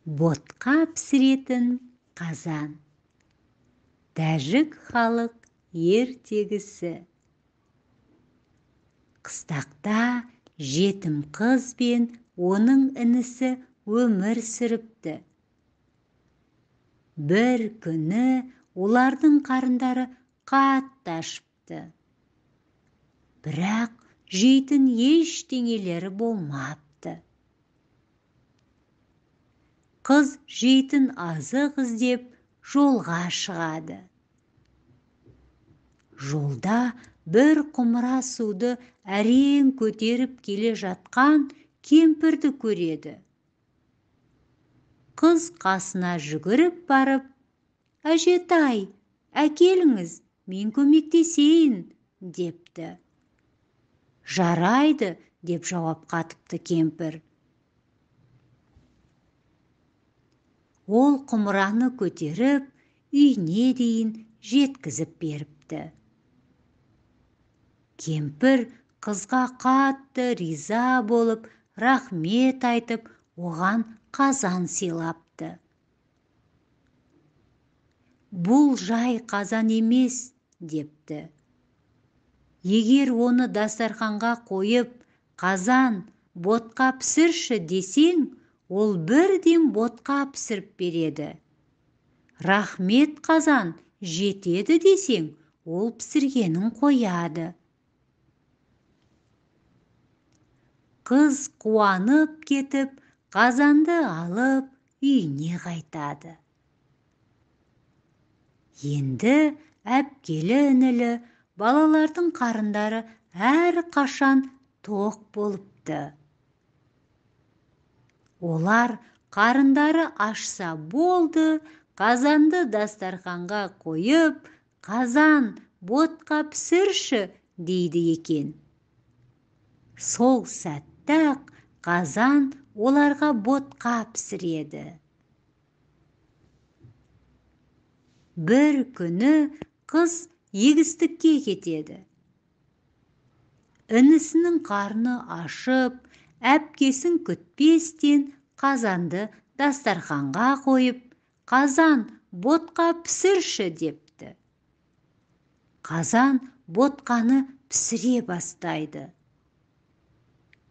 Ботқа пісіретін қазан. Тәжік халық ертегісі. Қыстақта жетім қыз бен оның інісі өмір сүріпті. Бір күні олардың қарындары қатты ашыпты. Бірақ жейтін ештеңелері болмапты. Қыз жейтін азық іздеп жолға шығады. Жолда бір құмыра суды әрең көтеріп келе жатқан кемпірді көреді. Қыз қасына жүгіріп барып, «Әжетай, әкеліңіз, мен көмектесейін», депті. «Жарайды», деп жауап қатыпты кемпір. Ол құмыраны көтеріп, үйіне дейін жеткізіп беріпті. Кемпір қызға қатты риза болып, рахмет айтып, оған қазан сыйлапты. «Бұл жай қазан емес», депті. Егер оны дастарханға қойып, «Қазан, ботқа пісірші» десең, ол бірден ботқа пісіріп береді. «Рахмет, қазан, жетеді» десең, ол пісіргенін қояды. Қыз қуанып кетіп, қазанды алып үйіне қайтады. Енді әпкелі-інілі балалардың қарындары әр қашан тоқ болыпты. Олар қарындары ашса болды, қазанды дастарханға қойып, «Қазан, ботқа пісірші» дейді екен. Сол сәтте-ақ қазан оларға ботқа пісіреді. Бір күні қыз егістікке кетеді. Інісінің қарны ашып, әпкесін күтпестен қазанды дастарханға қойып, «Қазан, ботқа пісірші» депті. Қазан ботқаны пісіре бастайды.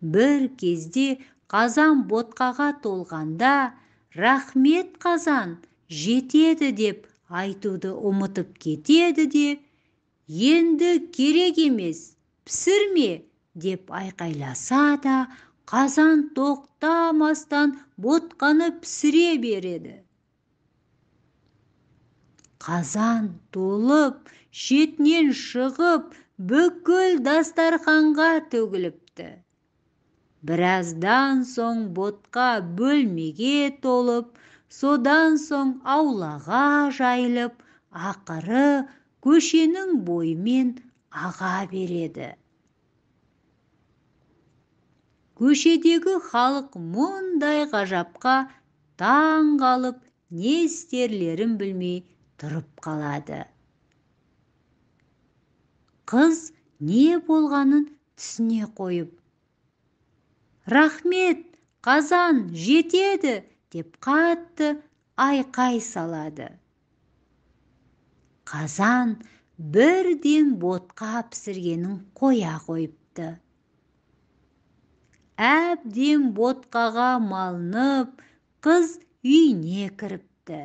Бір кезде қазан ботқаға толғанда, «Рахмет, қазан, жетеді» деп айтуды ұмытып кетеді де, «Енді керек емес, пісірме» деп айқайласа да, қазан тоқтамастан ботқаны пісіре береді. Қазан толып, шетінен шығып, бүкіл дастарханға төгіліпті. Біраздан соң ботқа бөлмеге толып, содан соң аулаға жайылып, ақыры көшенің бойымен аға береді. Көшедегі халық мұндай ғажапқа таң қалып, не істерлерін білмей тұрып қалады. Қыз не болғанын түсіне қойып, «Рахмет, қазан, жетеді» деп қатты айқай салады. Қазан бірден ботқа пісіргенін қоя қойыпты. Әбден ботқаға малынып, қыз үйіне кіріпті.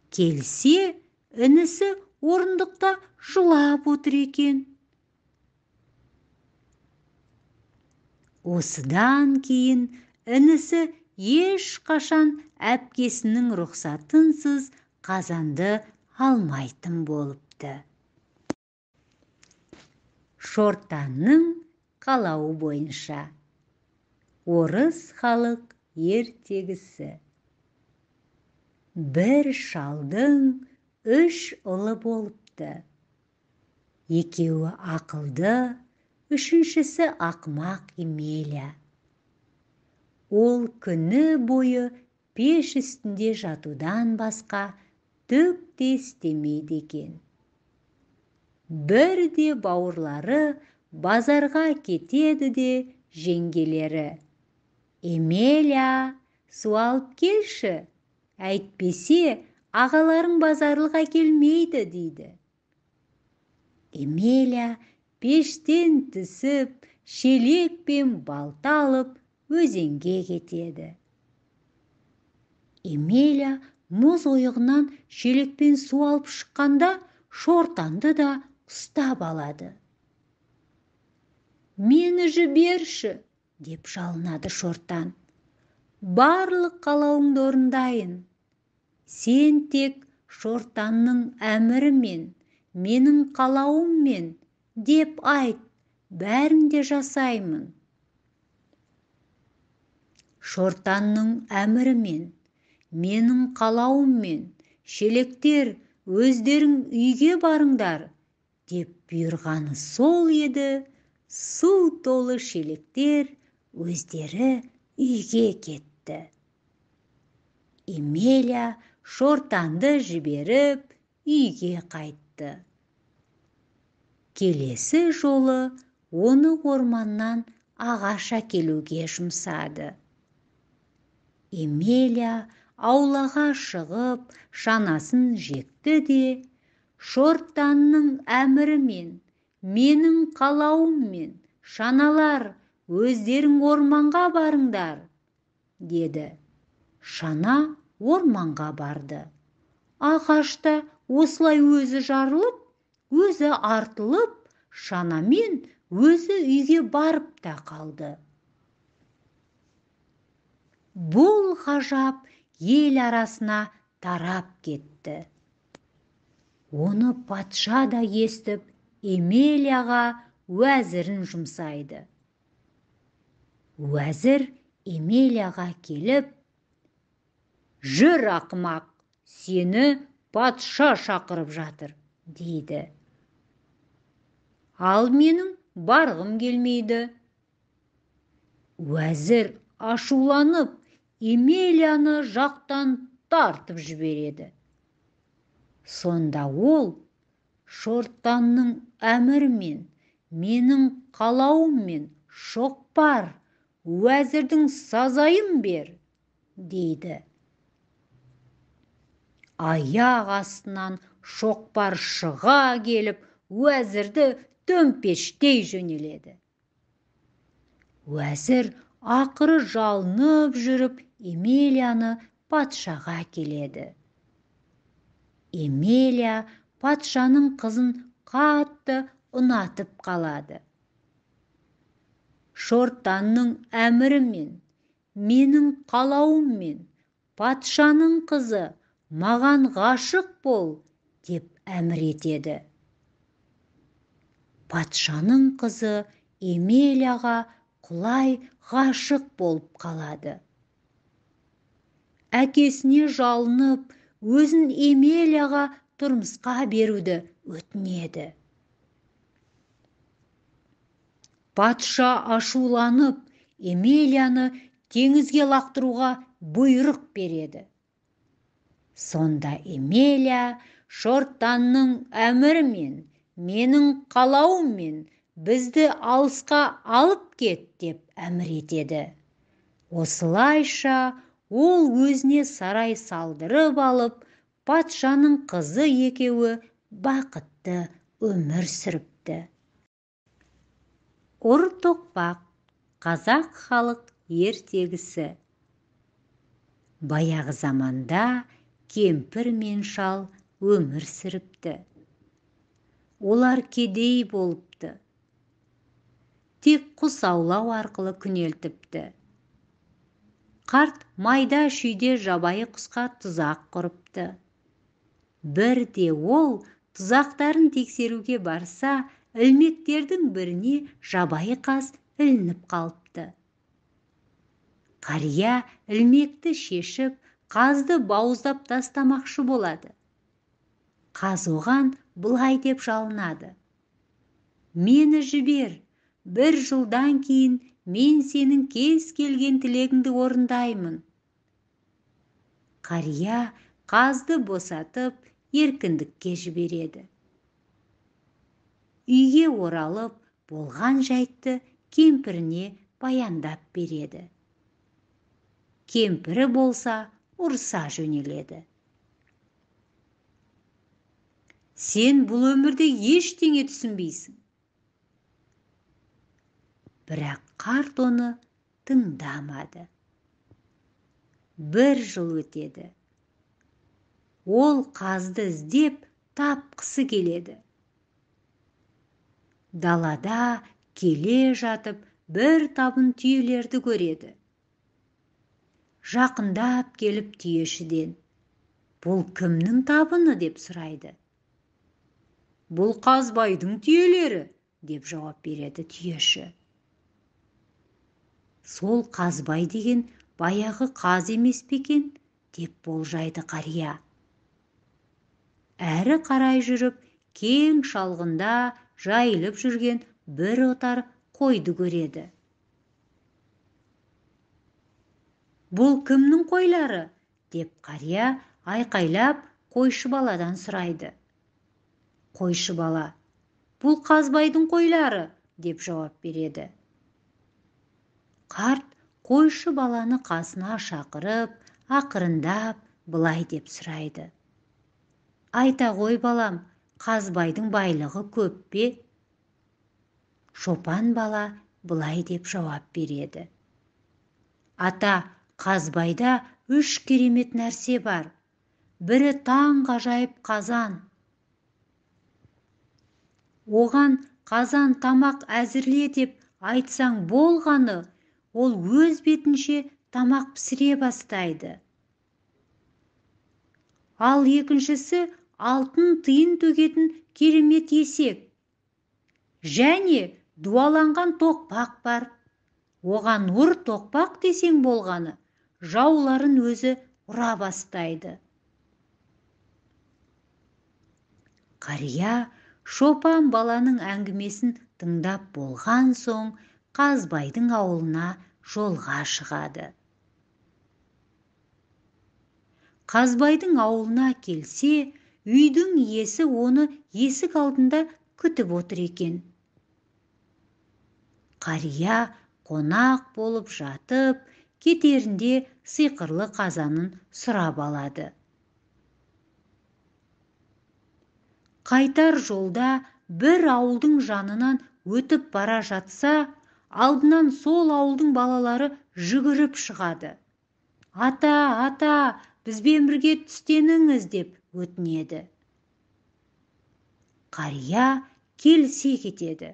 Келсе, інісі орындықта жылап отыр екен. Осыдан кейін інісі ешқашан әпкесінің рұқсатынсыз қазанды алмайтын болыпты. Шортанның қалауы бойынша. Орыс халық ертегісі. Бір шалдың үш ұлы болыпты. Екеуі ақылды, үшіншісі ақымақ Емеля. Ол күні бойы пеш үстінде жатудан басқа түк те істемейді екен. Бірде бауырлары базарға кетеді де, жеңгелері: «Емеля, су алып келші, әйтпесе ағаларың базарлық әкелмейді, дейді. Емеля пештен түсіп, шелек пен балта алып өзенге кетеді. Емеля мұз ойығынан шелекпен су алып шыққанда шортанды да ұстап алады. Мені жіберші, деп жалынады шортан. Барлық қалауыңды орындайын. Сен тек шортанның әмірімен, менің қалауыммен деп айт, бәрін де жасаймын. Шортанның әмірімен, менің қалауыммен, шелектер өздерің үйге барыңдар, деп бұйырғаны сол еді, су толы шелектер өздері үйге кетті. Емеля шортанды жіберіп үйге қайтты. Келесі жолы оны орманнан ағаш әкелуге жұмсады. Емеля аулаға шығып, шанасын жекті де, шортанның әмірімен, менің қалауыммен, шаналар өздерің орманға барыңдар, деді. Шана орманға барды. Ағаш та осылай өзі жарылып, өзі артылып, шанамен өзі үйге барып та қалды. Бұл ғажап ел арасына тарап кетті. Оны патша да естіп, Емеляға уәзірін жұмсайды. Уәзір Емеляға келіп, «Жүр, ақымақ, сені патша шақырып жатыр», дейді. Ал менің барғым келмейді. Уәзір ашуланып, Емеляны жақтан тартып жібереді. Сонда ол шортанның әмірімен, менің қалауыммен шоқпар, уәзірдің сазайын бер, дейді. Аяқ астынан шоқпар шыға келіп, уәзірді төмпештей жөнеледі. Уәзір ақыры жалынып жүріп, Емеляны патшаға келеді. Емеля патшаның қызын қатты ұнатып қалады. Шортанның әмірімен, менің қалауыммен, патшаның қызы маған ғашық бол, деп әмір етеді. Патшаның қызы Емеляға құлай ғашық болып қалады. Әкесіне жалынып, өзін Емеляға тұрмысқа беруді өтінеді. Патша ашуланып, Емеляны теңізге лақтыруға бұйрық береді. Сонда Емеля шортанның әмірімен, менің қалауыммен бізді алысқа алып кет, деп әмір етеді. Осылайша ол өзіне сарай салдырып алып, патшаның қызы екеуі бақытты өмір сүріпті. Ұр тоқпақ, қазақ халық ертегісі. Баяғы заманда кемпір мен шал өмір сүріпті. Олар кедей болыпты. Тек құс аулау арқылы күнелтіпті. Қарт майда шүйде жабайы құсқа тұзақ құрыпты. Бірде ол тұзақтарын тексеруге барса, ілмектердің біріне жабайы қаз ілініп қалыпты. Қария ілмекті шешіп, қазды бауыздап тастамақшы болады. Қаз оған былай деп жалынады. Мені жібер, бір жылдан кейін мен сенің кез келген тілегіңді орындаймын. Қария қазды босатып, еркіндікке жібереді. Үйге оралып, болған жайтты кемпіріне баяндап береді. Кемпірі болса, ұрса жөнеледі. Сен бұл өмірде ештеңе түсінбейсің. Бірақ қарт оны тыңдамады. 1 жыл өтеді. Ол қазды іздеп тапқысы келеді. Далада келе жатып бір табын түйелерді көреді. Жақындап келіп түйешіден, «Бұл кімнің табыны?» деп сұрайды. «Бұл Қазбайдың түйелері», деп жауап береді түйеші. Сол Қазбай деген баяғы қаз емес пе екен, деп болжайды қария. Әрі қарай жүріп, кең шалғында жайылып жүрген бір отар қойды көреді. Бұл кімнің қойлары? Деп қария айқайлап қойшы баладан сұрайды. Қойшы бала, «Бұл Қазбайдың қойлары», деп жауап береді. Қарт қойшы баланы қасына шақырып, ақырындап былай деп сұрайды. Айта ғой балам, Қазбайдың байлығы көп пе? Шопан бала былай деп жауап береді. Ата, Қазбайда 3 керемет нәрсе бар. Бірі таңғажайып қазан. Оған қазан тамақ әзірле деп айтсаң болғаны, ол өз бетінше тамақ пісіре бастайды. Ал екіншісі алтын тиын төгетін керемет есек. Және дуаланған тоқпақ бар. Оған ұр тоқпақ десең болғаны, жауларын өзі ұра бастайды. Қария шопан баланың әңгімесін тыңдап болған соң, Қазбайдың ауылына жолға шығады. Қазбайдың ауылына келсе, үйдің иесі оны есік алдында күтіп отыр екен. Қария қонақ болып жатып, кетерінде сиқырлы қазанын сұрап алады. Қайтар жолда бір ауылдың жанынан өтіп бара жатса, алдынан сол ауылдың балалары жүгіріп шығады. Ата, ата, бізбен бірге түстеніңіз, деп өтінеді. Қария келісе кетеді.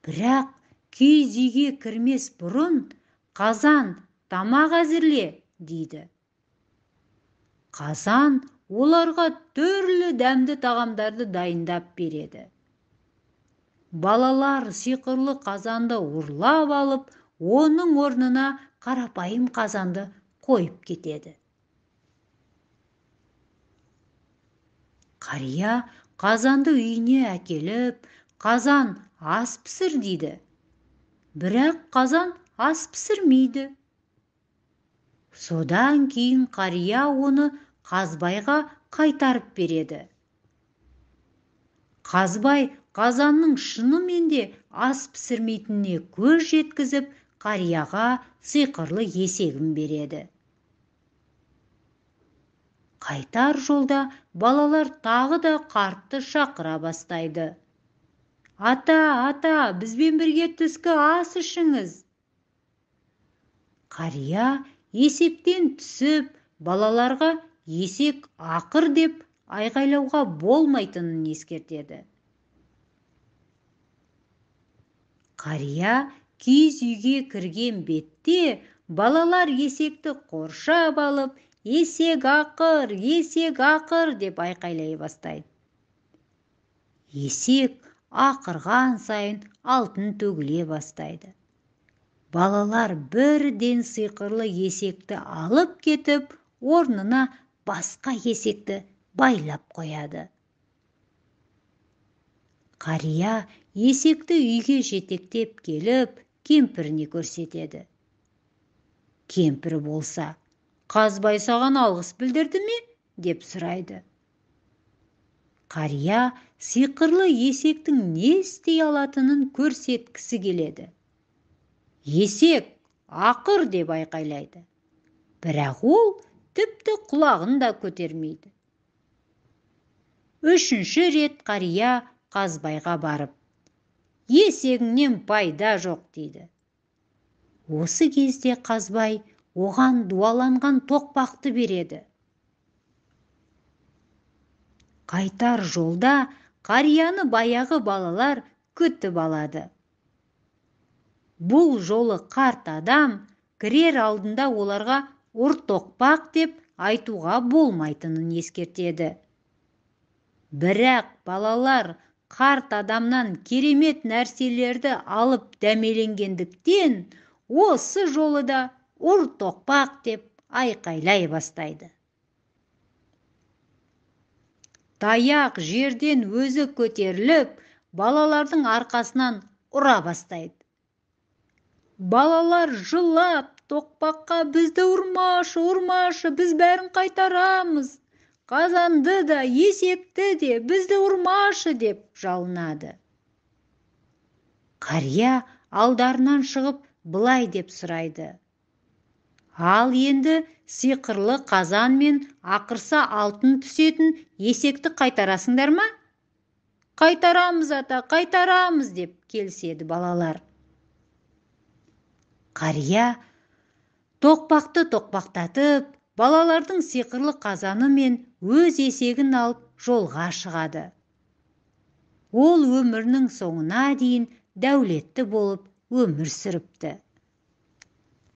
Бірақ киіз үйге кірмес бұрын, қазан, тамақ әзірле, дейді. Қазан оларға түрлі дәмді тағамдарды дайындап береді. Балалар сиқырлы қазанды ұрлап алып, оның орнына қарапайым қазанды қойып кетеді. Қария қазанды үйіне әкеліп, қазан ас пісір дейді. Бірақ қазан ас пісірмейді. Содан кейін қария оны Қазбайға қайтарып береді. Қазбай қазанның шынымен де ас пісірмейтініне көз жеткізіп, қарияға сиқырлы есегін береді. Қайтар жолда балалар тағы да қартты шақыра бастайды. Ата, ата, бізбен бірге түскі ас ішіңіз. Қария есектен түсіп, балаларға есек ақыр деп айғайлауға болмайтынын ескертеді. Қария киіз үйге кірген бетте балалар есекті қоршап алып, есек ақыр, есек ақыр деп айқайлай бастайды. Есек ақырған сайын алтын төгіле бастайды. Балалар бірден сиқырлы есекті алып кетіп, орнына басқа есекті байлап қояды. Қария есекті үйге жетектеп келіп, кемпіріне көрсетеді. Кемпірі болса, Қазбай саған алғыс білдірді ме? Деп сұрайды. Қария сиқырлы есектің не істей алатынын көрсеткісі келеді. Есек, Ақыр деп айқайлайды. Бірақ ол тіпті құлағын да көтермейді. Үшінші рет қария Қазбайға барып, есегіңнен пайда жоқ дейді. Осы кезде Қазбай оған дуаланған тоқпақты береді. Қайтар жолда қарияны баяғы балалар күтіп алады. Бұл жолы қарт адам кірер алдында оларға ұр тоқпақ деп айтуға болмайтынын ескертеді. Бірақ балалар қарт адамнан керемет нәрселерді алып дәмеленгендіктен, осы жолы да ұр тоқпақ деп айқайлай бастайды. Таяқ жерден өзі көтеріліп, балалардың арқасынан ұра бастайды. Балалар жылап, тоқпаққа бізді ұрмашы, ұрмашы, біз бәрін қайтарамыз. Қазанды да, есекті де, бізді ұрмашы деп жалынады. Қария алдарынан шығып былай деп сұрайды. Ал енді сиқырлы қазан мен ақырса алтын түсетін есекті қайтарасыңдар ма? Қайтарамыз, ата, қайтарамыз деп келіседі балалар. Қария тоқпақты тоқпақтатып, балалардың сиқырлы қазаны мен өз есегін алып жолға шығады. Ол өмірінің соңына дейін дәулетті болып өмір сүріпті.